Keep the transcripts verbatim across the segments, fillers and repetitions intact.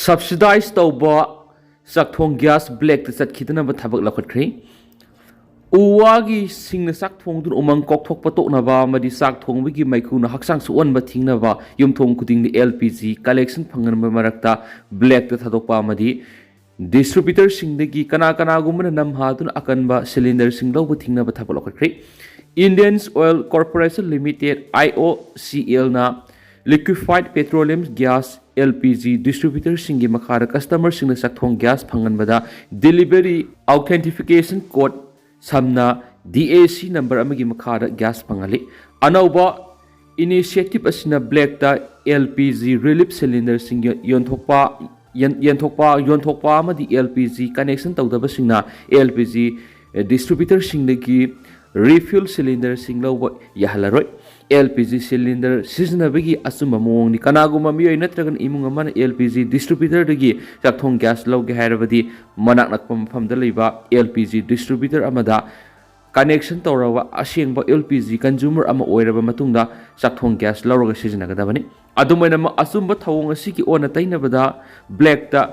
ꯁꯕꯁꯤꯗꯥꯏꯁ ꯇꯧꯕ ꯆꯥꯛꯊꯣꯡ ꯒ꯭ꯌꯥꯁ ꯕ꯭ꯂꯦꯛꯇ ꯆꯠꯈꯤꯗꯅꯕ ꯊꯕꯛ ꯂꯧꯈꯠꯈ꯭ꯔꯦ꯫ ꯎ ꯋꯥꯒꯤ ꯁꯤꯡꯅ ꯆꯥꯛ ꯊꯣꯡꯗꯨꯅ ꯎꯃꯪ ꯀꯣꯛꯊꯣꯛꯄ ꯇꯣꯛꯅꯕ ꯑꯃꯗꯤ ꯆꯥꯛ ꯊꯣꯡꯕꯒꯤ ꯃꯩꯈꯨꯅ ꯍꯛꯆꯥꯡ ꯁꯣꯛꯍꯟꯕ ꯊꯤꯡꯅꯕ ꯌꯨꯝꯊꯣꯡ ꯈꯨꯗꯤꯡꯗ ꯑꯦꯜ ꯄꯤ ꯖꯤ ꯀꯂꯦꯛꯁꯟ ꯐꯪꯍꯟꯕ ꯃꯔꯛꯇ ꯕ꯭ꯂꯦꯛꯇ ꯊꯥꯗꯣꯛꯄ ꯑꯃꯗꯤ ꯗꯤꯁꯇ꯭ꯔꯤꯕ꯭ꯌꯨꯇꯔꯁꯤꯡꯗꯒꯤ ꯀꯅꯥ ꯀꯅꯥꯒꯨꯝꯕꯅ ꯅꯝꯍꯥꯗꯨꯅ ꯑꯀꯟꯕ ꯁꯤꯂꯤꯟꯗꯔꯁꯤꯡ ꯂꯧꯕ ꯊꯤꯡꯅꯕ ꯊꯕꯛ ꯂꯧꯈꯠꯈ꯭ꯔꯦ꯫ Indians oil corporation limited, I O C ꯑꯦꯜꯅ liquefied petroleum gas, L P G, ꯗꯤꯁꯇ꯭ꯔꯤꯕ꯭ꯌꯨꯇꯔꯁꯤꯡꯒꯤ ꯃꯈꯥꯗ ꯀꯁꯇꯃꯔꯁꯤꯡꯅ ꯆꯥꯛꯊꯣꯡ ꯒ꯭ꯌꯥꯁ ꯐꯪꯍꯟꯕꯗ ꯗꯦꯂꯤꯚꯔꯤ ꯑꯣꯊꯦꯟꯇꯤꯐꯤꯀꯦꯁꯟ ꯀꯣꯗ, ꯁꯝꯅ ꯗꯤ ꯑꯦ ꯁꯤ ꯅꯝꯕꯔ ꯑꯃꯒꯤ ꯃꯈꯥꯗ ꯒ꯭ꯌꯥꯁ ꯐꯪꯍꯜꯂꯤ꯫ ꯑꯅꯧꯕ ꯏꯅꯤꯁꯤꯌꯦꯇꯤꯚ ꯑꯁꯤꯅ ꯕ꯭ꯂꯦꯛꯇ ꯑꯦꯜ ꯄꯤ ꯖꯤ ꯔꯤꯂꯤꯐ ꯁꯤꯂꯤꯟꯗꯔꯁꯤꯡ ꯌꯣ-, ꯌꯣꯟꯊꯣꯛꯄ, ꯌꯦꯟ-, ꯌꯦꯟꯊꯣꯛꯄ, ꯌꯣꯟꯊꯣꯛꯄ ꯑꯃꯗꯤ ꯑꯦꯜ ꯄꯤ ꯖꯤ ꯀꯅꯦꯛꯁꯟ ꯇꯧꯗꯕꯁꯤꯡꯅ ꯑꯦꯜ ꯄꯤ ꯖꯤ ꯗꯤꯁꯇ꯭ꯔꯤꯕ꯭ꯌꯨꯇꯔꯁꯤꯡꯗꯒꯤ ꯔꯤꯐꯤꯜ ꯁꯤꯂꯤꯟꯗꯔꯁꯤꯡ ꯂꯧꯕ ꯌꯥꯍꯜꯂꯔꯣꯏ꯫ ꯑꯦꯜ ꯄꯤ ꯖꯤ ꯁꯤꯂꯤꯟꯗꯔ ꯁꯤꯖꯤꯟꯅꯕꯒꯤ ꯑꯆꯨꯝꯕ ꯃꯑꯣꯡꯅꯤ꯫ ꯀꯅꯥꯒꯨꯝꯕ ꯃꯤꯑꯣꯏ ꯅꯠꯇ꯭ꯔꯒꯅ ꯏꯃꯨꯡ ꯑꯃꯅ ꯑꯦꯜ ꯄꯤ ꯖꯤ ꯗꯤꯁꯇ꯭ꯔꯤꯕ꯭ꯌꯨꯇꯔꯗꯒꯤ ꯆꯥꯛꯊꯣꯡ ꯒ꯭ꯌꯥꯁ ꯂꯧꯒꯦ ꯍꯥꯏꯔꯕꯗꯤ, ꯃꯅꯥꯛ ꯅꯛꯄ ꯃꯐꯝꯗ ꯂꯩꯕ ꯑꯦꯜ ꯄꯤ ꯖꯤ ꯗꯤꯁꯇ꯭ꯔꯤꯕ꯭ꯌꯨꯇꯔ ꯑꯃꯗ ꯀꯅꯦꯛꯁꯟ ꯇꯧꯔꯕ ꯑꯁꯦꯡꯕ ꯑꯦꯜ ꯄꯤ ꯖꯤ ꯀꯟꯖꯨꯃꯔ ꯑꯃ ꯑꯣꯏꯔꯕ ꯃꯇꯨꯡꯗ ꯆꯥꯛꯊꯣꯡ ꯒ꯭ꯌꯥꯁ ꯂꯧꯔꯒ ꯁꯤꯖꯤꯟꯅꯒꯗꯕꯅꯤ꯫ ꯑꯗꯨꯝ ꯑꯣꯏꯅꯃꯛ, ꯑꯆꯨꯝꯕ ꯊꯧꯑꯣꯡ ꯑꯁꯤꯒꯤ ꯑꯣꯟꯅ ꯇꯩꯅꯕꯗ ꯕ꯭ꯂꯦꯛꯇ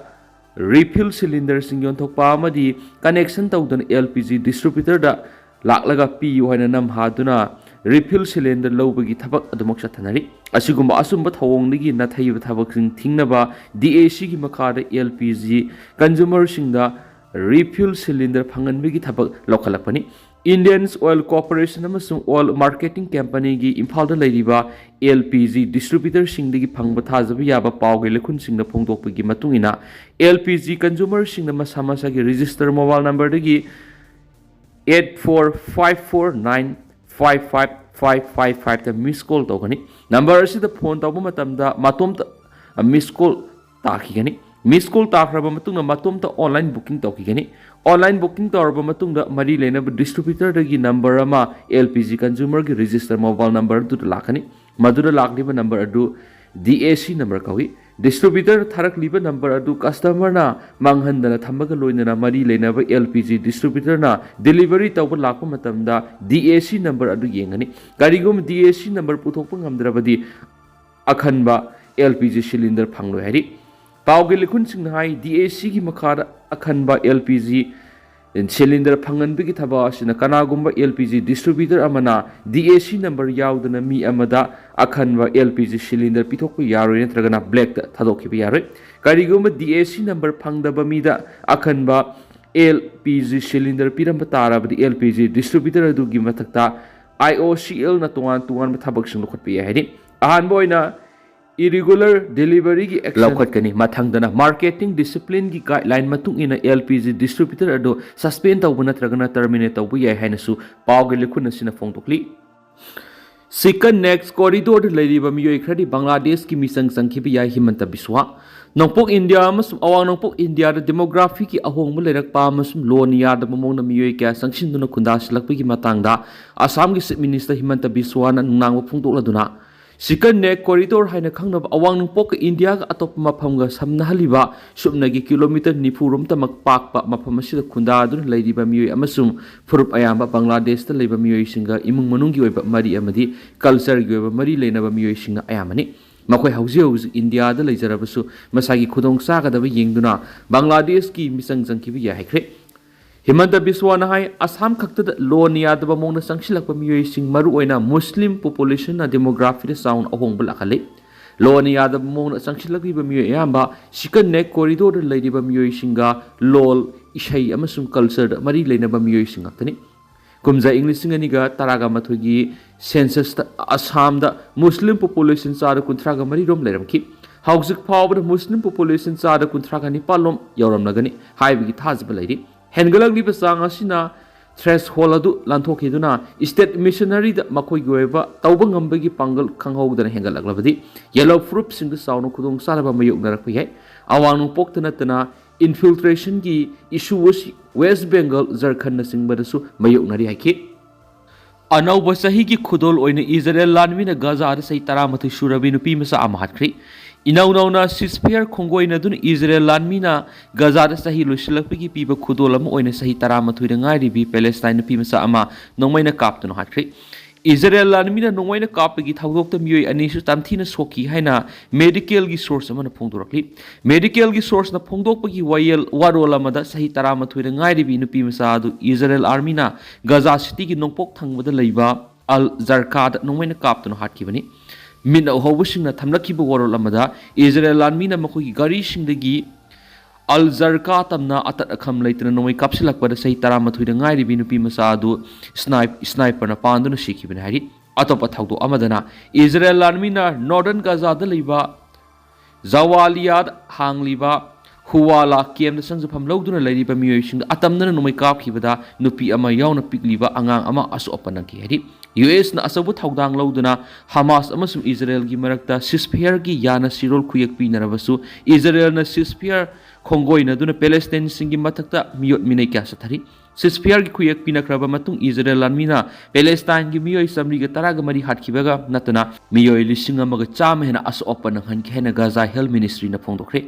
ꯔꯤꯐꯤꯜ ꯁꯤꯂꯤꯟꯗꯔꯁꯤꯡ ꯌꯣꯟꯊꯣꯛꯄ ꯑꯃꯗꯤ ꯀꯅꯦꯛꯁꯟ ꯇꯧꯗꯅ ꯑꯦꯜ ꯄꯤ ꯖꯤ ꯗꯤꯁꯇ꯭ꯔꯤꯕ꯭ꯌꯨꯇꯔꯗ ꯂꯥꯛꯂꯒ ꯄꯤꯌꯨ ꯍꯥꯏꯅ ꯅꯝꯍꯥꯗꯨꯅ ꯔꯤꯐꯤꯜ ꯁꯤꯂꯤꯟꯗꯔ ꯂꯧꯕꯒꯤ ꯊꯕꯛ ꯑꯗꯨꯃꯛ ꯆꯠꯊꯅꯔꯤ꯫ ꯑꯁꯤꯒꯨꯝꯕ ꯑꯆꯨꯝꯕ ꯊꯧꯑꯣꯡꯗꯒꯤ ꯅꯥꯊꯩꯕ ꯊꯕꯛꯁꯤꯡ ꯊꯤꯡꯅꯕ ꯗꯤ ꯑꯦ ꯁꯤꯒꯤ ꯃꯈꯥꯗ ꯑꯦꯜ ꯄꯤ ꯖꯤ ꯀꯟꯖꯨꯃꯔꯁꯤꯡꯗ ꯔꯤꯐꯤꯜ ꯁꯤꯂꯤꯟꯗꯔ ꯐꯪꯍꯟꯕꯒꯤ ꯊꯕꯛ ꯂꯧꯈꯠꯂꯛꯄꯅꯤ꯫ ꯏꯟꯗꯤꯌꯟꯁ ꯑꯣꯏꯜ ꯀꯣꯔꯄꯣꯔꯦꯁꯟ ꯑꯃꯁꯨꯡ ꯑꯣꯏꯜ ꯃꯥꯔꯀꯦꯇꯤꯡ ꯀꯝꯄꯅꯤꯒꯤ ꯏꯝꯐꯥꯜꯗ ꯂꯩꯔꯤꯕ ꯑꯦꯜ ꯄꯤ ꯖꯤ ꯗꯤꯁꯇ꯭ꯔꯤꯕ꯭ꯌꯨꯇꯔꯁꯤꯡꯗꯒꯤ ꯐꯪꯕ ꯊꯥꯖꯕ ꯌꯥꯕ ꯄꯥꯎꯒꯤ ꯂꯩꯈꯨꯟꯁꯤꯡꯅ ꯐꯣꯡꯗꯣꯛꯄꯒꯤ ꯃꯇꯨꯡ ꯏꯟꯅ, ꯑꯦꯜ ꯄꯤ ꯖꯤ ꯀꯟꯖꯨꯃꯔꯁꯤꯡꯅ ꯃꯁꯥ ꯃꯁꯥꯒꯤ ꯔꯦꯖꯤꯁꯇꯔ ꯃꯣꯕꯥꯏꯜ ꯅꯝꯕꯔꯗꯒꯤ eight four five four nine five five five five five ꯇ ꯃꯤꯁ ꯀꯣꯜ ꯇꯧꯒꯅꯤ꯫ ꯅꯝꯕꯔ ꯑꯁꯤꯗ ꯐꯣꯟ ꯇꯧꯕ ꯃꯇꯝꯗ ꯃꯇꯣꯝꯇ ꯃꯤꯁ ꯀꯣꯜ ꯇꯥꯈꯤꯒꯅꯤ꯫ ꯃꯤꯁ ꯀꯣꯜ ꯇꯥꯈ꯭ꯔꯕ ꯃꯇꯨꯡꯗ ꯃꯇꯣꯝꯇ ꯑꯣꯟꯂꯥꯏꯟ ꯕꯨꯀꯤꯡ ꯇꯧꯈꯤꯒꯅꯤ꯫ ꯑꯣꯟꯂꯥꯏꯟ ꯕꯨꯀꯤꯡ ꯇꯧꯔꯕ ꯃꯇꯨꯡꯗ ꯃꯔꯤ ꯂꯩꯅꯕ ꯗꯤꯁꯇ꯭ꯔꯤꯕ꯭ꯌꯨꯇꯔꯗꯒꯤ ꯅꯝꯕꯔ ꯑꯃ ꯑꯦꯜ ꯄꯤ ꯖꯤ ꯀꯟꯖꯨꯃꯔꯒꯤ ꯔꯦꯖꯤꯁꯇꯔ ꯃꯣꯕꯥꯏꯜ ꯅꯝꯕꯔ ꯑꯗꯨꯗ ꯂꯥꯛꯀꯅꯤ꯫ ꯃꯗꯨꯗ ꯂꯥꯛꯂꯤꯕ ꯅꯝꯕꯔ ꯑꯗꯨ ꯗꯤ ꯑꯦ ꯁꯤ ꯅꯝꯕꯔ ꯀꯧꯏ꯫ ꯗꯤꯁꯇ꯭ꯔꯤꯕ꯭ꯌꯨꯇꯔ ꯊꯥꯔꯛꯂꯤꯕ ꯅꯝꯕꯔ ꯑꯗꯨ ꯀꯁꯇꯃꯔꯅ ꯃꯥꯡꯍꯟꯗꯅ ꯊꯝꯕꯒ ꯂꯣꯏꯅꯅ ꯃꯔꯤ ꯂꯩꯅꯕ ꯑꯦꯜ ꯄꯤ ꯖꯤ ꯗꯤꯁꯇ꯭ꯔꯤꯕ꯭ꯌꯨꯇꯔꯅ ꯗꯦꯂꯤꯚꯔꯤ ꯇꯧꯕ ꯂꯥꯛꯄ ꯃꯇꯝꯗ ꯗꯤ ꯑꯦ ꯁꯤ ꯅꯝꯕꯔ ꯑꯗꯨ ꯌꯦꯡꯒꯅꯤ꯫ ꯀꯔꯤꯒꯨꯝꯕ ꯗꯤ ꯑꯦ ꯁꯤ ꯅꯝꯕꯔ ꯄꯨꯊꯣꯛꯄ ꯉꯝꯗ꯭ꯔꯕꯗꯤ ꯑꯈꯟꯕ ꯑꯦꯜ ꯄꯤ ꯖꯤ ꯁꯤꯂꯤꯟꯗꯔ ꯐꯪꯂꯣꯏ ꯍꯥꯏꯔꯤ꯫ ꯄꯥꯎꯒꯤ ꯂꯤꯈꯨꯟꯁꯤꯡꯅ ꯍꯥꯏ, ꯗꯤ ꯑꯦ ꯁꯤꯒꯤ ꯃꯈꯥꯗ ꯑꯈꯟꯕ ꯑꯦꯜ ꯄꯤ ꯖꯤ ꯁꯤꯂꯤꯟꯗꯔ ꯐꯪꯍꯟꯕꯒꯤ ꯊꯕꯛ ꯑꯁꯤꯅ ꯀꯅꯥꯒꯨꯝꯕ ꯑꯦꯜ ꯄꯤ ꯖꯤ ꯗꯤꯁꯇ꯭ꯔꯤꯕ꯭ꯌꯨꯇꯔ ꯑꯃꯅ ꯗꯤ ꯑꯦ ꯁꯤ ꯅꯝꯕꯔ ꯌꯥꯎꯗꯅ ꯃꯤ ꯑꯃꯗ ꯑꯈꯟꯕ ꯑꯦꯜ ꯄꯤ ꯖꯤ ꯁꯤꯂꯤꯟꯗꯔ ꯄꯤꯊꯣꯛꯄ ꯌꯥꯔꯣꯏ, ꯅꯠꯇ꯭ꯔꯒꯅ ꯕ꯭ꯂꯦꯛꯇ ꯊꯥꯗꯣꯛꯈꯤꯕ ꯌꯥꯔꯣꯏ꯫ ꯀꯔꯤꯒꯨꯝꯕ ꯗꯤ ꯑꯦ ꯁꯤ ꯅꯝꯕꯔ ꯐꯪꯗꯕ ꯃꯤꯗ ꯑꯈꯟꯕ ꯑꯦꯜ ꯄꯤ ꯖꯤ ꯁꯤꯂꯤꯟꯗꯔ ꯄꯤꯔꯝꯕ ꯇꯥꯔꯕꯗꯤ, ꯑꯦꯜ ꯄꯤ ꯖꯤ ꯗꯤꯁꯇ꯭ꯔꯤꯕ꯭ꯌꯨꯇꯔ ꯑꯗꯨꯒꯤ ꯃꯊꯛꯇ ꯑꯥꯏ ꯑꯣ ꯁꯤ ꯑꯦꯜꯅ ꯇꯣꯉꯥꯟ ꯇꯣꯉꯥꯟꯕ ꯊꯕꯛꯁꯤꯡ ꯂꯧꯈꯠꯄ ꯌꯥꯏ ꯍꯥꯏꯔꯤ꯫ ꯑꯍꯥꯟꯕ ꯑꯣꯏꯅ, ꯏꯔꯤꯒꯨꯂꯔ ꯗꯦꯂꯤꯚꯔꯤꯒꯤ action ꯂꯧꯈꯠꯀꯅꯤ꯫ ꯃꯊꯪꯗꯅ, ꯃꯥꯔꯀꯦꯇꯤꯡ ꯗꯤꯁꯤꯄ꯭ꯂꯤꯟꯒꯤ ꯒꯥꯏꯗꯂꯥꯏꯟ ꯃꯇꯨꯡ ꯏꯟꯅ ꯑꯦꯜ ꯄꯤ ꯖꯤ ꯗꯤꯁꯇ꯭ꯔꯤꯕ꯭ꯌꯨꯇꯔ ꯑꯗꯨ ꯁꯁꯄꯦꯟ ꯇꯧꯕ ꯅꯠꯇ꯭ꯔꯒꯅ ꯇꯔꯃꯤꯅꯦꯠ ꯇꯧꯕ ꯌꯥꯏ ꯍꯥꯏꯅꯁꯨ ꯄꯥꯎꯒꯤ ꯂꯤꯈꯨꯟ ꯑꯁꯤꯅ ꯐꯣꯡꯗꯣꯛꯂꯤ꯫ ꯁꯤꯀꯟ ꯅꯦꯛꯁ ꯀꯣꯔꯤꯗꯣꯔꯗ ꯂꯩꯔꯤꯕ ꯃꯤꯑꯣꯏ ꯈꯔꯗꯤ ꯕꯪꯒ꯭ꯂꯥꯗꯦꯁꯀꯤ ꯃꯤꯆꯪ ꯆꯪꯈꯤꯕ ꯌꯥꯏ꯫ ꯍꯤꯃꯟꯇ ꯕꯤꯁ꯭ꯋꯥ꯫ ꯅꯣꯡꯄꯣꯛ ꯏꯟꯗꯤꯌꯥ ꯑꯃꯁꯨꯡ ꯑꯋꯥꯡ ꯅꯣꯡꯄꯣꯛ ꯏꯟꯗꯤꯌꯥꯗ ꯗꯦꯃꯣꯒ꯭ꯔꯥꯐꯤꯒꯤ ꯑꯍꯣꯡꯕ ꯂꯩꯔꯛꯄ ꯑꯃꯁꯨꯡ ꯂꯣꯟ ꯌꯥꯗꯕ ꯃꯑꯣꯡꯗ ꯃꯤꯑꯣꯏ ꯀꯌꯥ ꯆꯪꯁꯤꯟꯗꯨꯅ ꯈꯨꯟꯗꯥꯁꯤꯜꯂꯛꯄꯒꯤ ꯃꯇꯥꯡꯗ ꯑꯁꯥꯝꯒꯤ ꯆꯤꯐ ꯃꯤꯅꯤꯁꯇꯔ ꯍꯤꯃꯟꯇ ꯕꯤꯁ꯭ꯋꯥꯅ ꯅꯨꯡꯅꯥꯡꯕ ꯐꯣꯡꯗꯣꯛꯂꯗꯨꯅ, ꯁꯤꯀꯟ ꯅꯦꯛ ꯀꯣꯔꯤꯗꯣꯔ ꯍꯥꯏꯅ ꯈꯪꯅꯕ ꯑꯋꯥꯡ ꯅꯣꯡꯄꯣꯛꯀ ꯏꯟꯗꯤꯌꯥꯒ ꯑꯇꯣꯞꯄ ꯃꯐꯝꯒ ꯁꯝꯅꯍꯜꯂꯤꯕ ꯁꯨꯞꯅꯒꯤ ꯀꯤꯂꯣꯃꯤꯇꯔ ꯅꯤꯐꯨ ꯔꯣꯝꯇꯃꯛ ꯄꯥꯛꯄ ꯃꯐꯝ ꯑꯁꯤꯗ ꯈꯨꯟꯗꯥꯗꯨꯅ ꯂꯩꯔꯤꯕ ꯃꯤꯑꯣꯏ ꯑꯃꯁꯨꯡ ꯐꯨꯔꯨꯞ ꯑꯌꯥꯝꯕ ꯕꯪꯒ꯭ꯂꯥꯗꯦꯁꯇ ꯂꯩꯕ ꯃꯤꯑꯣꯏꯁꯤꯡꯒ ꯏꯃꯨꯡ ꯃꯅꯨꯡꯒꯤ ꯑꯣꯏꯕ ꯃꯔꯤ ꯑꯃꯗꯤ ꯀꯜꯆꯔꯒꯤ ꯑꯣꯏꯕ ꯃꯔꯤ ꯂꯩꯅꯕ ꯃꯤꯑꯣꯏꯁꯤꯡꯅ ꯑꯌꯥꯝꯕꯅꯤ꯫ ꯃꯈꯣꯏ ꯍꯧꯖꯤꯛ ꯍꯧꯖꯤꯛ ꯏꯟꯗꯤꯌꯥꯗ ꯂꯩꯖꯔꯕꯁꯨ ꯃꯁꯥꯒꯤ ꯈꯨꯗꯣꯡ ꯆꯥꯒꯗꯕ ꯌꯦꯡꯗꯨꯅ ꯕꯪꯒ꯭ꯂꯥꯗꯦꯁꯀꯤ ꯃꯤꯆꯪ ꯆꯪꯈꯤꯕ ꯌꯥꯏ ꯍꯥꯏꯈ꯭ꯔꯦ꯫ ꯍꯤꯃꯟꯇ ꯕꯤꯁ꯭ꯋꯥꯅ ꯍꯥꯏ, ꯑꯁꯥꯝ ꯈꯛꯇꯗ ꯂꯣꯟ ꯌꯥꯗꯕ ꯃꯑꯣꯡꯗ ꯆꯪꯁꯤꯜꯂꯛꯄ ꯃꯤꯑꯣꯏꯁꯤꯡ, ꯃꯔꯨꯑꯣꯏꯅ ꯃꯨꯁꯂꯤꯝ ꯄꯣꯄꯨꯂꯦꯁꯟꯅ ꯗꯦꯃꯣꯒ꯭ꯔꯥꯐꯤꯗ ꯆꯥꯎꯅ ꯑꯍꯣꯡꯕ ꯂꯥꯛꯍꯜꯂꯤ꯫ ꯂꯣꯟ ꯌꯥꯗꯕ ꯃꯑꯣꯡꯗ ꯆꯪꯁꯤꯜꯂꯛꯂꯤꯕ ꯃꯤꯑꯣꯏ ꯑꯌꯥꯝꯕ ꯁꯤꯀꯟ ꯅꯦꯛ ꯀꯣꯔꯤꯗꯣꯔꯗ ꯂꯩꯔꯤꯕ ꯃꯤꯑꯣꯏꯁꯤꯡꯒ ꯂꯣꯜ, ꯏꯁꯩ ꯑꯃꯁꯨꯡ ꯀꯜꯆꯔꯗ ꯃꯔꯤ ꯂꯩꯅꯕ ꯃꯤꯑꯣꯏꯁꯤꯡ ꯉꯥꯛꯇꯅꯤ꯫ ꯀꯨꯝꯖꯥ ꯏꯪ ꯂꯤꯁꯤꯡ ꯑꯅꯤꯒ ꯇꯔꯥꯒ ꯃꯥꯊꯣꯏꯒꯤ ꯁꯦꯟꯁꯁꯇ ꯑꯁꯥꯝꯗ ꯃꯨꯁꯂꯤꯝ ꯄꯣꯄꯨꯂꯦꯁꯟ ꯆꯥꯗ ꯀꯨꯟꯊ꯭ꯔꯥꯒ ꯃꯔꯤ ꯔꯣꯝ ꯂꯩꯔꯝꯈꯤ꯫ ꯍꯧꯖꯤꯛ ꯐꯥꯎꯕꯗ ꯃꯨꯁꯂꯤꯝ ꯄꯣꯄꯨꯂꯦꯁꯟ ꯆꯥꯗ ꯀꯨꯟꯊ꯭ꯔꯥꯒ ꯅꯤꯄꯥꯜ ꯂꯣꯝ ꯌꯧꯔꯝꯂꯒꯅꯤ ꯍꯥꯏꯕꯒꯤ ꯊꯥꯖꯕ ꯂꯩꯔꯤ꯫ ꯍꯦꯟꯒꯠꯂꯛꯂꯤꯕ ꯆꯥꯡ ꯑꯁꯤꯅ ꯊ꯭ꯔꯦꯁꯍꯣꯜ ꯑꯗꯨ ꯂꯥꯟꯊꯣꯛꯈꯤꯗꯨꯅ, ꯁ꯭ꯇꯦꯠ ꯃꯤꯁꯅꯔꯤꯗ ꯃꯈꯣꯏꯒꯤ ꯑꯣꯏꯕ ꯇꯧꯕ ꯉꯝꯕꯒꯤ ꯄꯥꯡꯒꯜ ꯈꯪꯍꯧꯗꯅ ꯍꯦꯟꯒꯠꯂꯛꯂꯕꯗꯤ, ꯌꯦꯜꯂꯣ ꯐꯨꯔꯨꯞꯁꯤꯡꯗ ꯆꯥꯎꯅ ꯈꯨꯗꯣꯡꯆꯥꯗꯕ ꯃꯥꯌꯣꯛꯅꯔꯛꯄ ꯌꯥꯏ꯫ ꯑꯋꯥꯡ ꯅꯣꯡꯄꯣꯛꯇ ꯅꯠꯇꯅ, ꯏꯟꯐꯤꯜꯇ꯭ꯔꯦꯁꯟꯒꯤ ꯏꯁꯨ ꯑꯁꯤ ꯋꯦꯁ ꯕꯦꯡꯒꯜ, ꯖꯔꯈꯟꯅꯆꯤꯡꯕꯗꯁꯨ ꯃꯥꯌꯣꯛꯅꯔꯤ ꯍꯥꯏꯈꯤ꯫ ꯑꯅꯧꯕ ꯆꯍꯤꯒꯤ ꯈꯨꯗꯣꯜ ꯑꯣꯏꯅ ꯏꯖꯔꯦꯜ ꯂꯥꯟꯃꯤꯅ ꯒꯥꯖꯥꯗ ꯆꯍꯤ ꯇꯔꯥꯃꯥꯊꯣꯏ ꯁꯨꯔꯕꯤ ꯅꯨꯄꯤ ꯃꯆꯥ ꯑꯃ ꯍꯥꯠꯈ꯭ꯔꯤ꯫ ꯏꯅꯧ ꯅꯧꯅ ceasefire ꯈꯣꯡꯒꯣꯏꯅꯗꯨꯅ ꯏꯖꯔꯦꯜ ꯂꯥꯟꯃꯤꯅ ꯒꯥꯖꯥꯗ ꯆꯍꯤ ꯂꯣꯏꯁꯤꯜꯂꯛꯄꯒꯤ ꯄꯤꯕ ꯈꯨꯗꯣꯜ ꯑꯃ ꯑꯣꯏꯅ ꯆꯍꯤ ꯇꯔꯥꯃꯥꯊꯣꯏꯗ ꯉꯥꯏꯔꯤꯕꯤ ꯄꯦꯂꯦꯁꯇꯥꯏꯟ ꯅꯨꯄꯤ ꯃꯆꯥ ꯑꯃ ꯅꯣꯡꯃꯩꯅ ꯀꯥꯞꯇꯨꯅ ꯍꯥꯠꯈ꯭ꯔꯤ꯫ ꯏꯖꯔꯦꯜ ꯂꯥꯟꯃꯤꯅ ꯅꯣꯡꯃꯩꯅ ꯀꯥꯞꯄꯒꯤ ꯊꯧꯗꯣꯛꯇ ꯃꯤꯑꯣꯏ ꯑꯅꯤꯁꯨ ꯇꯝꯊꯤꯅ ꯁꯣꯛꯈꯤ ꯍꯥꯏꯅ ꯃꯦꯗꯤꯀꯦꯜꯒꯤ ꯁꯣꯔꯁ ꯑꯃꯅ ꯐꯣꯡꯗꯣꯔꯛꯂꯤ꯫ ꯃꯦꯗꯤꯀꯦꯜꯒꯤ ꯁꯣꯔꯁꯅ ꯐꯣꯡꯗꯣꯛꯄꯒꯤ ꯋꯥꯌꯦꯜ ꯋꯥꯔꯣꯜ ꯑꯃꯗ ꯆꯍꯤ ꯇꯔꯥꯃꯥꯊꯣꯏꯗ ꯉꯥꯏꯔꯤꯕꯤ ꯅꯨꯄꯤ ꯃꯆꯥ ꯑꯗꯨ ꯏꯖꯔꯦꯜ ꯑꯥꯔꯃꯤꯅ ꯒꯖꯥ ꯁꯤꯇꯤꯒꯤ ꯅꯣꯡꯄꯣꯛ ꯊꯪꯕꯗ ꯂꯩꯕ ꯑꯜ ꯖꯔꯀꯥꯗ ꯅꯣꯡꯃꯩꯅ ꯀꯥꯞꯇꯨꯅ ꯍꯥꯠꯈꯤꯕꯅꯤ꯫ ꯃꯤꯠꯅ ꯎꯍꯧꯕꯁꯤꯡꯅ ꯊꯝꯂꯛꯈꯤꯕ ꯋꯥꯔꯣꯜ ꯑꯃꯗ ꯏꯖꯔꯦꯜ ꯂꯥꯟꯃꯤꯅ ꯃꯈꯣꯏꯒꯤ ꯒꯥꯔꯤꯁꯤꯡꯗꯒꯤ ꯑꯜ ꯖꯔꯀꯥ ꯇꯝꯅ ꯑꯇꯠ ꯑꯈꯝ ꯂꯩꯇꯅ ꯅꯣꯡꯃꯩ ꯀꯥꯞꯁꯤꯜꯂꯛꯄꯗ ꯆꯍꯤ ꯇꯔꯥꯃꯥꯊꯣꯏꯗ ꯉꯥꯏꯔꯤꯕꯤ ꯅꯨꯄꯤ ꯃꯆꯥ ꯑꯗꯨ ꯁ꯭ꯅꯥꯏꯞ-, ꯁ꯭ꯅꯥꯏꯄꯔꯅ ꯄꯥꯟꯗꯨꯅ ꯁꯤꯈꯤꯕꯅꯤ ꯍꯥꯏꯔꯤ꯫ ꯑꯇꯣꯞꯄ ꯊꯧꯗꯣꯛ ꯑꯃꯗꯅ ꯏꯖꯔꯦꯜ ꯂꯥꯟꯃꯤꯅ ꯅꯣꯔꯗꯔꯟ ꯒꯖꯥꯗ ꯂꯩꯕ ꯖꯋꯥꯂꯤꯌꯥꯗ ꯍꯥꯡꯂꯤꯕ ꯍꯨꯋꯥꯂꯥ ꯀꯦꯝꯗ ꯆꯪꯖꯐꯝ ꯂꯧꯗꯨꯅ ꯂꯩꯔꯤꯕ ꯃꯤꯑꯣꯏꯁꯤꯡꯗ ꯑꯇꯝꯅꯅ ꯅꯣꯡꯃꯩ ꯀꯥꯞꯈꯤꯕꯗ ꯅꯨꯄꯤ ꯑꯃ ꯌꯥꯎꯅ ꯄꯤꯛꯂꯤꯕ ꯑꯉꯥꯡ ꯑꯃ ꯑꯁꯣꯛ ꯑꯄꯟ ꯅꯪꯈꯤ ꯍꯥꯏꯔꯤ꯫ ꯌꯨ ꯑꯦꯁꯅ ꯑꯆꯧꯕ ꯊꯧꯗꯥꯡ ꯂꯧꯗꯨꯅ ꯍꯃꯥꯁ ꯑꯃꯁꯨꯡ ꯏꯖꯔꯦꯜꯒꯤ ꯃꯔꯛꯇ ꯁꯤꯁꯐꯤꯌꯔꯒꯤ ꯌꯥꯅ ꯁꯤꯔꯣꯜ ꯈꯨꯌꯦꯛ ꯄꯤꯅꯔꯕꯁꯨ ꯏꯖꯔꯦꯜꯅ ꯁꯤꯁꯐꯤꯌꯔ ꯈꯣꯡꯒꯣꯏꯅꯗꯨꯅ ꯄꯦꯂꯦꯁꯇꯥꯏꯟꯁꯤꯡꯒꯤ ꯃꯊꯛꯇ ꯃꯤꯑꯣꯠ ꯃꯤꯅꯩ ꯀꯌꯥ ꯆꯠꯊꯔꯤ꯫ ꯁꯤꯁꯐꯤꯌꯔꯒꯤ ꯈꯨꯌꯦꯛ ꯄꯤꯅꯈ꯭ꯔꯕ ꯃꯇꯨꯡ ꯏꯖꯔꯦꯜ ꯂꯥꯟꯃꯤꯅ ꯄꯦꯂꯦꯁꯇꯥꯏꯟꯒꯤ ꯃꯤꯑꯣꯏ ꯆꯥꯃꯔꯤꯒ ꯇꯔꯥꯒ ꯃꯔꯤ ꯍꯥꯠꯈꯤꯕꯒ ꯅꯠꯇꯅ ꯃꯤꯑꯣꯏ ꯂꯤꯁꯤꯡ ꯑꯃꯒ ꯆꯥꯝꯃ ꯍꯦꯟꯅ ꯑꯁꯣꯛ ꯑꯄꯟ ꯅꯪꯍꯟꯈꯤ ꯍꯥꯏꯅ ꯒꯖꯥ ꯍꯦꯜꯊ ꯃꯤꯅꯤꯁꯇ꯭ꯔꯤꯅ ꯐꯣꯡꯗꯣꯛꯈ꯭ꯔꯦ꯫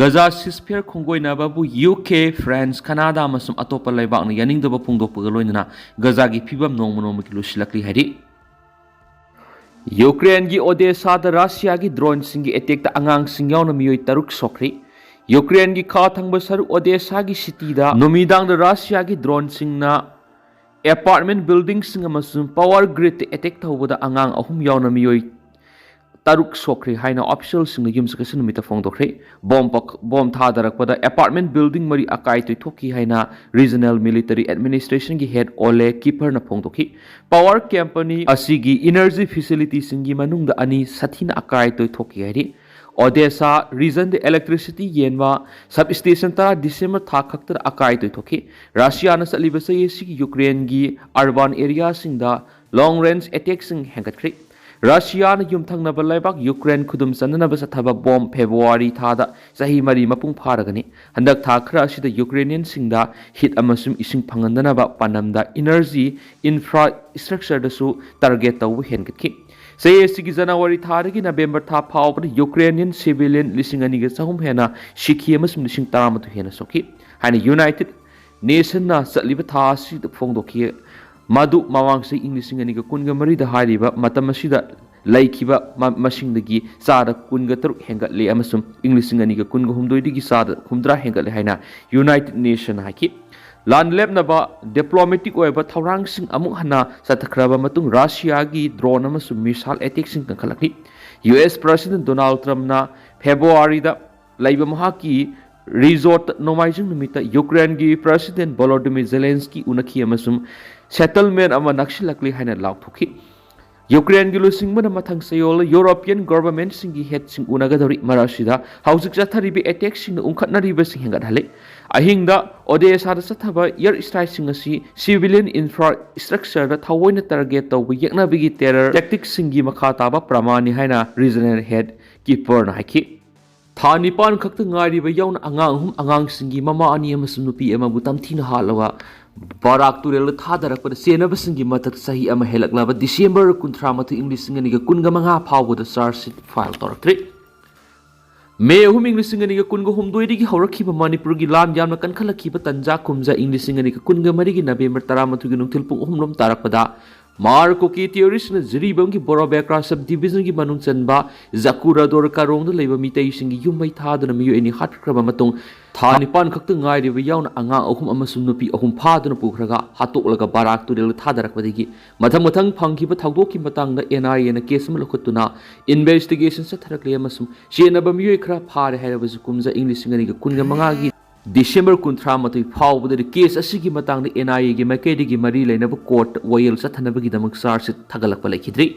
ꯒꯖꯥ ꯁꯤꯁꯐꯤꯌꯔ ꯈꯣꯡꯒꯣꯏꯅꯕꯕꯨ ꯌꯨ ꯀꯦ, ꯐ꯭ꯔꯥꯟꯁ, ꯀꯅꯥꯗꯥ ꯑꯃꯁꯨꯡ ꯑꯇꯣꯞꯄ ꯂꯩꯕꯥꯛꯅ ꯌꯥꯅꯤꯡꯗꯕ ꯐꯣꯡꯗꯣꯛꯄꯒ ꯂꯣꯏꯅꯅ ꯒꯖꯥꯒꯤ ꯐꯤꯕꯝ ꯅꯣꯡꯃ ꯅꯣꯡꯃꯒꯤ ꯂꯨꯁꯤꯜꯂꯛꯂꯤ ꯍꯥꯏꯔꯤ꯫ ꯌꯨꯀ꯭ꯔꯦꯟꯒꯤ ꯑꯣꯗꯦꯁꯥꯗ ꯔꯁꯤꯌꯥꯒꯤ ꯗ꯭ꯔꯣꯟꯁꯤꯡꯒꯤ ꯑꯦꯇꯦꯛꯇ ꯑꯉꯥꯡꯁꯤꯡ ꯌꯥꯎꯅ ꯃꯤꯑꯣꯏ ꯇꯔꯨꯛ ꯁꯣꯛꯈ꯭ꯔꯤ꯫ ꯌꯨꯀ꯭ꯔꯦꯟꯒꯤ ꯈꯥ ꯊꯪꯕ ꯁꯔꯨꯛ ꯑꯣꯗꯦꯁꯥꯒꯤ ꯁꯤꯇꯤꯗ ꯅꯨꯃꯤꯗꯥꯡꯗ ꯔꯁꯤꯌꯥꯒꯤ ꯗ꯭ꯔꯣꯟꯁꯤꯡꯅ ꯑꯦꯄꯥꯔꯠꯃꯦꯟ ꯕꯤꯜꯗꯤꯡꯁꯤꯡ ꯑꯃꯁꯨꯡ ꯄꯥꯋꯔ ꯒ꯭ꯔꯤꯗꯇ ꯑꯦꯇꯦꯛ ꯇꯧꯕꯗ ꯑꯉꯥꯡ ꯑꯍꯨꯝ ꯌꯥꯎꯅ ꯃꯤꯑꯣꯏ ꯇꯔꯨꯛ ꯁꯣꯛꯈ꯭ꯔꯦ ꯍꯥꯏꯅ ꯑꯣꯐꯤꯁꯤꯌꯦꯜꯁꯤꯡꯅ ꯌꯨꯝꯁꯀꯩꯁ ꯅꯨꯃꯤꯠꯇ ꯐꯣꯡꯗꯣꯛꯈ꯭ꯔꯦ꯫ ꯕꯣꯝ ꯄꯛ-, ꯕꯣꯝ ꯊꯥꯗꯔꯛꯄꯗ ꯑꯦꯄꯥꯔꯠꯃꯦꯟ ꯕꯤꯜꯗꯤꯡ ꯃꯔꯤ ꯑꯀꯥꯏ ꯇꯣꯏꯊꯣꯛꯈꯤ ꯍꯥꯏꯅ ꯔꯤꯖꯅꯦꯜ ꯃꯤꯂꯤꯇꯔꯤ ꯑꯦꯗꯃꯤꯅꯤꯁꯇ꯭ꯔꯦꯁꯟꯒꯤ ꯍꯦꯗ ꯑꯣꯂꯦ ꯀꯤꯄꯔꯅ ꯐꯣꯡꯗꯣꯛꯈꯤ꯫ ꯄꯥꯋꯔ ꯀꯝꯄꯅꯤ ꯑꯁꯤꯒꯤ ꯏꯅꯔꯖꯤ ꯐꯦꯁꯤꯂꯤꯇꯤꯁꯤꯡꯒꯤ ꯃꯅꯨꯡꯗ ꯑꯅꯤ ꯁꯥꯊꯤꯅ ꯑꯀꯥꯏ ꯇꯣꯏꯊꯣꯛꯈꯤ ꯍꯥꯏꯔꯤ꯫ ꯑꯣꯗꯦꯁꯥ ꯔꯤꯖꯟꯗ ꯏꯂꯦꯛꯇ꯭ꯔꯤꯁꯤꯇꯤ ꯌꯦꯟꯕ ꯁꯕ ꯁ꯭ꯇꯦꯁꯟ ꯇꯔꯥ ꯗꯤꯁꯦꯝꯕꯔ ꯊꯥ ꯈꯛꯇꯗ ꯑꯀꯥꯏ ꯇꯣꯏꯊꯣꯛꯈꯤ꯫ ꯔꯁꯤꯌꯥꯅ ꯆꯠꯂꯤꯕ ꯆꯍꯤ ꯑꯁꯤꯒꯤ ꯌꯨꯀ꯭ꯔꯦꯟꯒꯤ ꯑꯔꯕꯥꯟ ꯑꯦꯔꯤꯌꯥꯁꯤꯡꯗ ꯂꯣꯡ ꯔꯦꯟꯖ ꯑꯦꯇꯦꯛꯁꯤꯡ ꯍꯦꯟꯒꯠꯈ꯭ꯔꯦ꯫ ꯔꯁꯤꯌꯥꯅ ꯌꯨꯝꯊꯪꯅꯕ ꯂꯩꯕꯥꯛ ꯌꯨꯀ꯭ꯔꯦꯟ ꯈꯨꯗꯨꯝ ꯆꯟꯅꯅꯕ ꯆꯠꯊꯕ ꯕꯣꯝ ꯐꯦꯕ꯭ꯔꯨꯋꯥꯔꯤ ꯊꯥꯗ ꯆꯍꯤ ꯃꯔꯤ ꯃꯄꯨꯡ ꯐꯥꯔꯒꯅꯤ꯫ ꯍꯟꯗꯛ ꯊꯥ ꯈꯔ ꯑꯁꯤꯗ ꯌꯨꯀ꯭ꯔꯦꯅꯤꯌꯟꯁꯤꯡꯗ ꯍꯤꯠ ꯑꯃꯁꯨꯡ ꯏꯁꯤꯡ ꯐꯪꯍꯟꯗꯅꯕ ꯄꯥꯟꯗꯝꯗ ꯏꯅꯔꯖꯤ ꯏꯟꯐ꯭ꯔꯥꯁ꯭ꯇ꯭ꯔꯛꯆꯔꯗꯁꯨ ꯇꯥꯔꯒꯦꯠ ꯇꯧꯕ ꯍꯦꯟꯒꯠꯈꯤ꯫ ꯆꯍꯤ ꯑꯁꯤꯒꯤ ꯖꯅꯋꯥꯔꯤ ꯊꯥꯗꯒꯤ ꯅꯕꯦꯝꯕꯔ ꯊꯥ ꯐꯥꯎꯕꯗ ꯌꯨꯀ꯭ꯔꯦꯅꯤꯌꯟ ꯁꯤꯚꯤꯂꯤꯌꯟ ꯂꯤꯁꯤꯡ ꯑꯅꯤꯒ ꯆꯍꯨꯝ ꯍꯦꯟꯅ ꯁꯤꯈꯤ ꯑꯃꯁꯨꯡ ꯂꯤꯁꯤꯡ ꯇꯔꯥꯃꯥꯊꯣꯏ ꯍꯦꯟꯅ ꯁꯣꯛꯈꯤ ꯍꯥꯏꯅ ꯌꯨꯅꯥꯏꯇꯦꯗ ꯅꯦꯁꯟꯅ ꯆꯠꯂꯤꯕ ꯊꯥ ꯑꯁꯤꯗ ꯐꯣꯡꯗꯣꯛꯈꯤ꯫ ꯃꯗꯨ ꯃꯃꯥꯡ ꯆꯍꯤ ꯏꯪ ꯂꯤꯁꯤꯡ ꯑꯅꯤꯒ ꯀꯨꯟꯒ ꯃꯔꯤꯗ ꯍꯥꯏꯔꯤꯕ ꯃꯇꯝ ꯑꯁꯤꯗ ꯂꯩꯈꯤꯕ ꯃ-, ꯃꯁꯤꯡꯗꯒꯤ ꯆꯥꯗ ꯀꯨꯟꯒ ꯇꯔꯨꯛ ꯍꯦꯟꯒꯠꯂꯦ ꯑꯃꯁꯨꯡ ꯏꯪ ꯂꯤꯁꯤꯡ ꯑꯅꯤꯒ ꯀꯨꯟꯒ ꯍꯨꯝꯗꯣꯏꯗꯒꯤ ꯆꯥꯗ ꯍꯨꯝꯗ꯭ꯔꯥ ꯍꯦꯟꯒꯠꯂꯦ ꯍꯥꯏꯅ ꯌꯨꯅꯥꯏꯇꯦꯗ ꯅꯦꯁꯟ ꯍꯥꯏꯈꯤ꯫ ꯂꯥꯟ ꯂꯦꯞꯅꯕ ꯗꯤꯄ꯭ꯂꯣꯃꯦꯇꯤꯛ ꯑꯣꯏꯕ ꯊꯧꯔꯥꯡꯁꯤꯡ ꯑꯃꯨꯛ ꯍꯟꯅ ꯆꯠꯊꯈ꯭ꯔꯕ ꯃꯇꯨꯡ ꯔꯁꯤꯌꯥꯒꯤ ꯗ꯭ꯔꯣꯟ ꯑꯃꯁꯨꯡ ꯃꯤꯁꯥꯏꯜ ꯑꯦꯇꯦꯛꯁꯤꯡ ꯀꯟꯈꯠꯂꯛꯂꯤ꯫ ꯌꯨ ꯑꯦꯁ ꯄ꯭ꯔꯁꯤꯗꯦꯟ ꯗꯣꯅꯥꯜꯗ ꯇ꯭ꯔꯝꯞꯅ ꯐꯦꯕ꯭ꯔꯨꯋꯥꯔꯤꯗ ꯂꯩꯕ ꯃꯍꯥꯛꯀꯤ ꯔꯤꯖꯣꯔꯠꯇ ꯅꯣꯡꯃꯥꯏꯖꯤꯡ ꯅꯨꯃꯤꯠꯇ ꯌꯨꯀ꯭ꯔꯦꯟꯒꯤ ꯄ꯭ꯔꯁꯤꯗꯦꯟ ꯚꯣꯂꯣꯗꯤꯃꯤꯔ ꯖꯦꯂꯦꯟꯁꯀꯤ ꯎꯅꯈꯤ ꯑꯃꯁꯨꯡ ꯁꯦꯇꯜꯃꯦꯟ ꯑꯃ ꯅꯛꯁꯤꯜꯂꯛꯂꯤ ꯍꯥꯏꯅ ꯂꯥꯎꯊꯣꯛꯈꯤ꯫ ꯌꯨꯀ꯭ꯔꯦꯟꯒꯤ ꯂꯨꯆꯤꯡꯕꯅ ꯃꯊꯪ ꯆꯌꯣꯜꯗ ꯌꯨꯔꯣꯄꯤꯌꯟ ꯒꯣꯚꯔꯟꯃꯦꯟꯠꯁꯤꯡꯒꯤ ꯍꯦꯗꯁꯤꯡ ꯎꯅꯒꯗꯧꯔꯤ꯫ ꯃꯔꯛꯁꯤꯗ ꯍꯧꯖꯤꯛ ꯆꯠꯊꯔꯤꯕ ꯑꯦꯇꯦꯛꯁꯤꯡꯅ ꯎꯪꯈꯠꯅꯔꯤꯕꯁꯤꯡ ꯍꯦꯟꯒꯠꯍꯜꯂꯤ꯫ ꯑꯍꯤꯡꯗ ꯑꯣꯗꯦꯁꯥꯗ ꯆꯠꯊꯕ ꯑꯦꯌꯔ ꯁ꯭ꯇ꯭ꯔꯥꯏꯛꯁꯤꯡ ꯑꯁꯤ ꯁꯤꯚꯤꯂꯤꯌꯟ ꯏꯟꯐ꯭ꯔꯥꯁ꯭ꯇ꯭ꯔꯛꯆꯔꯗ ꯊꯑꯣꯏꯅ ꯇꯥꯔꯒꯦꯠ ꯇꯧꯕ ꯌꯦꯛꯅꯕꯒꯤ ꯇꯦꯔꯔ ꯇꯦꯛꯇꯤꯛꯁꯤꯡꯒꯤ ꯃꯈꯥ ꯇꯥꯕ ꯄ꯭ꯔꯃꯥꯟꯅꯤ ꯍꯥꯏꯅ ꯔꯤꯖꯅꯦꯜ ꯍꯦꯗ ꯀꯤꯄꯔꯅ ꯍꯥꯏꯈꯤ꯫ ꯊꯥ ꯅꯤꯄꯥꯟ ꯈꯛꯇ ꯉꯥꯏꯔꯤꯕ ꯌꯥꯎꯅ ꯑꯉꯥꯡ ꯑꯍꯨꯝ, ꯑꯉꯥꯡꯁꯤꯡꯒꯤ ꯃꯃꯥ ꯑꯅꯤ ꯑꯃꯁꯨꯡ ꯅꯨꯄꯤ ꯑꯃꯕꯨ ꯇꯝꯊꯤꯅ ꯍꯥꯠꯂꯒ ꯕꯔꯥꯛ ꯇꯨꯔꯦꯜꯗ ꯊꯥꯗꯔꯛꯄꯗ ꯆꯦꯟꯅꯕꯁꯤꯡꯒꯤ ꯃꯊꯛꯇ ꯆꯍꯤ ꯑꯃ ꯍꯦꯜꯂꯛꯂꯕ ꯗꯤꯁꯦꯝꯕꯔ ꯀꯨꯟꯊ꯭ꯔꯥ ꯃꯥꯊꯣꯏ, ꯏꯪ ꯂꯤꯁꯤꯡ ꯑꯅꯤꯒ ꯀꯨꯟꯒ ꯃꯉꯥ ꯐꯥꯎꯕꯗ ꯆꯥꯔꯖ ꯁꯤꯠ ꯐꯥꯏꯜ ꯇꯧꯔꯛꯇ꯭ꯔꯤ꯫ ꯃꯦ ꯑꯍꯨꯝ, ꯏꯪ ꯂꯤꯁꯤꯡ ꯑꯅꯤꯒ ꯀꯨꯟꯒ ꯍꯨꯝꯗꯣꯏꯗꯒꯤ ꯍꯧꯔꯛꯈꯤꯕ ꯃꯅꯤꯄꯨꯔꯒꯤ ꯂꯥꯟ ꯌꯥꯝꯅ ꯀꯟꯈꯠꯂꯛꯈꯤꯕ ꯇꯟꯖꯥ ꯀꯨꯝꯖꯥ ꯏꯪ ꯂꯤꯁꯤꯡ ꯑꯅꯤꯒ ꯀꯨꯟꯒ ꯃꯔꯤꯒꯤ ꯅꯕꯦꯝꯕꯔ ꯇꯔꯥꯃꯥꯊꯣꯏꯒꯤ ꯅꯨꯡꯊꯤꯜ ꯄꯨꯡ ꯑꯍꯨꯝ ꯂꯣꯝ ꯇꯥꯔꯛꯄꯗ ꯃꯥꯔ ꯀꯨꯀꯤ ꯇꯦꯔꯣꯔꯤꯁꯅ ꯖꯤꯔꯤꯕꯥꯝꯒꯤ ꯕꯣꯔꯣ ꯕꯦꯀ꯭ꯔꯥ ꯁꯕ ꯗꯤꯕꯤꯖꯟꯒꯤ ꯃꯅꯨꯡ ꯆꯟꯕ ꯖꯀꯨꯔꯥꯗꯣꯔ ꯀꯥꯔꯣꯡꯗ ꯂꯩꯕ ꯃꯤꯇꯩꯁꯤꯡꯒꯤ ꯌꯨꯝ ꯃꯩ ꯊꯥꯗꯨꯅ ꯃꯤꯑꯣꯏ ꯑꯅꯤ ꯍꯥꯠꯈ꯭ꯔꯕ ꯃꯇꯨꯡ, ꯊꯥ ꯅꯤꯄꯥꯟ ꯈꯛꯇ ꯉꯥꯏꯔꯤꯕ ꯌꯥꯎꯅ ꯑꯉꯥꯡ ꯑꯍꯨꯝ ꯑꯃꯁꯨꯡ ꯅꯨꯄꯤ ꯑꯍꯨꯝ ꯐꯥꯗꯨꯅ ꯄꯨꯈ꯭ꯔꯒ ꯍꯥꯠꯇꯣꯛꯂꯒ ꯕꯔꯥꯛ ꯇꯨꯔꯦꯜꯗ ꯊꯥꯗꯔꯛꯄꯗꯒꯤ ꯃꯊꯪ ꯃꯊꯪ ꯐꯪꯈꯤꯕ ꯊꯧꯗꯣꯛꯀꯤ ꯃꯇꯥꯡꯗ ꯑꯦꯟ ꯑꯥꯏ ꯑꯦꯅ ꯀꯦꯁ ꯑꯃ ꯂꯧꯈꯠꯇꯨꯅ ꯏꯟꯚꯦꯁꯇꯤꯒꯦꯁꯟ ꯆꯠꯊꯔꯛꯂꯤ ꯑꯃꯁꯨꯡ ꯆꯦꯟꯅꯕ ꯃꯤꯑꯣꯏ ꯈꯔ ꯐꯥꯔꯦ ꯍꯥꯏꯔꯕꯁꯨ ꯀꯨꯝꯖꯥ ꯏꯪ ꯂꯤꯁꯤꯡ ꯑꯅꯤꯒ ꯀꯨꯟꯒ ꯃꯉꯥꯒꯤ ꯗꯤꯁꯦꯝꯕꯔ ꯀꯨꯟꯊ꯭ꯔꯥ ꯃꯥꯊꯣꯏ ꯐꯥꯎꯕꯗꯗꯤ ꯀꯦꯁ ꯑꯁꯤꯒꯤ ꯃꯇꯥꯡꯗ ꯑꯦꯟ ꯑꯥꯏ ꯑꯦꯒꯤ ꯃꯥꯏꯀꯩꯗꯒꯤ ꯃꯔꯤ ꯂꯩꯅꯕ ꯀꯣꯔꯠꯇ ꯋꯥꯌꯦꯜ ꯆꯠꯊꯅꯕꯒꯤꯗꯃꯛ ꯆꯥꯔꯖ ꯁꯤꯠ ꯊꯥꯒꯠꯂꯛꯄ ꯂꯩꯈꯤꯗ꯭ꯔꯤ꯫